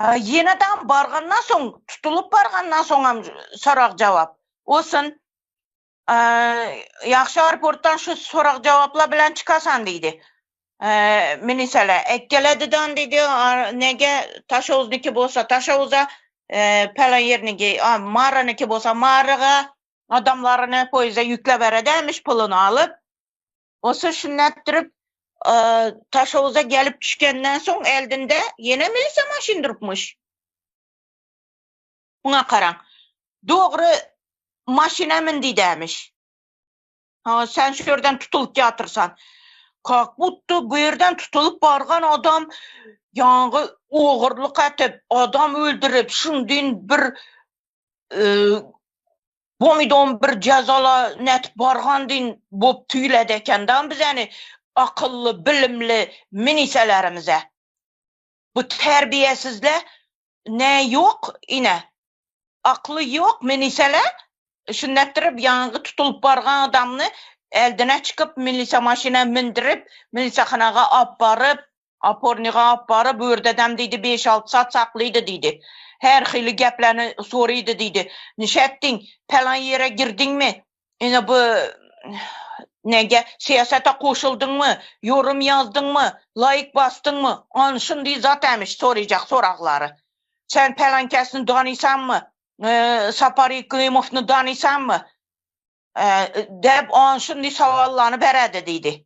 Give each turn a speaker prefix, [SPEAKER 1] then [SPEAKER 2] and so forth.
[SPEAKER 1] Ýene-de bargandan soň, tutulyp bargandan soňam sorag-jogap. Olsun, ýagşy aeroportdan şu sorag-jogaplar bilen çykasan diýdi. Milisele ekgeledidan diýdi, nege Taşowuzniki bolsa Taşowuza, pälän ýerniki, Maryniki bolsa Maryga adamlaryny poýeza ýükläberedämiş puluny alyp. Bolsa şundatdyryp Taşowuza gelip düşgenden soň eldinde ýene milise maşyn durupmyş. Muňa garaň. Dogry maşyna min diýdämiş. Ha, sen şu ýerden tutulyp ýatyrsan. Kak budto bu ýerden tutulyp bargan adam ýaňy ogurlyk etip, adam öldürip, şundyn bir Bomidon bir jezala nätip bargan din bop tüýledi eken da bizeni akylly bilimli miniselerimize. Bu terbiýesizle ne ýok ine akly ýok minisele şünnetdirip ýaňy tutulyp bargan adamny eldine çykyp milise maşyna mindirip milisehanaga ap baryp Opornyga alyp baryp, bu ýerdedem diýdi, beş-alty saat saklydy diýdi. Her hili geplerini sorydy diýdi. Nişetdiň, pälan ýere girdiňmi? Ine bu nege syýasata goşuldyňmy? Ýorum ýazdyňmy? Laýk basdyňmy? An şundy zat ämiş soryjak soraglary. Sen pälan kesni danysanmy? Sapar Yklymowny danysanmy? Dep an şundy sowallany beredi diýdi.